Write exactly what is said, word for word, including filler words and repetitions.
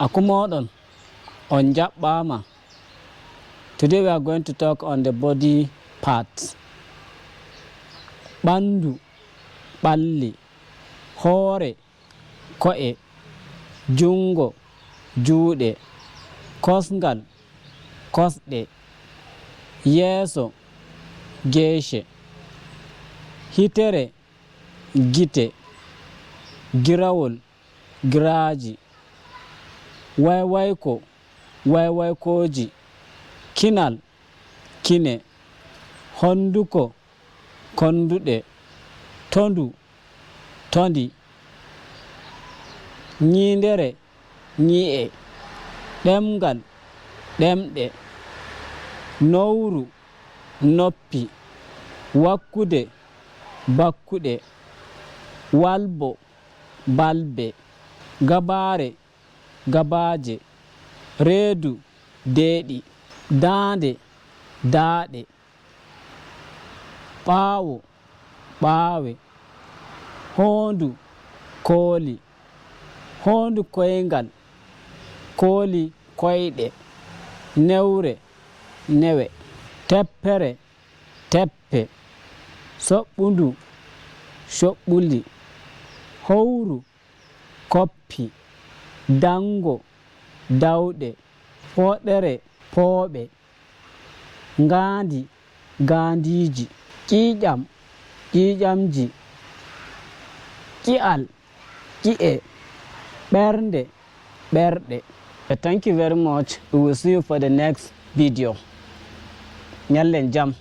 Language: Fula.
Aku mooɗon, on njaɓɓaama. Today we are going to talk on the body parts. Ɓanndu, ɓalli, hoore, ko'e, junngo, juuɗe, kosngal, kosɗe, yeeso, geece, hitere, gite, girawol, giraaji, waywayko, waywaykooji, kinal, kine, honnduko, konnduɗe, tondu, tondi, ñiindere, ñii'e, ɗemngal, ɗemɗe, nowru, noppi, wakkude, bakkuɗe, walbo, balbe, gabaare, gabaaje, reedu, deeɗi, daande, daaɗe, ɓaawo, ɓaawe, hoondu, kooli, hoondu koyngal, kooli koyɗe, newre, newe, teppere, teppe, soɓɓundu, soɓɓuli, howru, koppi, danngo, dawɗe, fooɗere, pooɓe, ngaandi, gaandiiji, ƴiiƴam, ƴiiƴamji, ƴi'al, ƴi'e, ɓernde, ɓerɗe. Thank you very much. We will see you for the next video. Ñallen jam.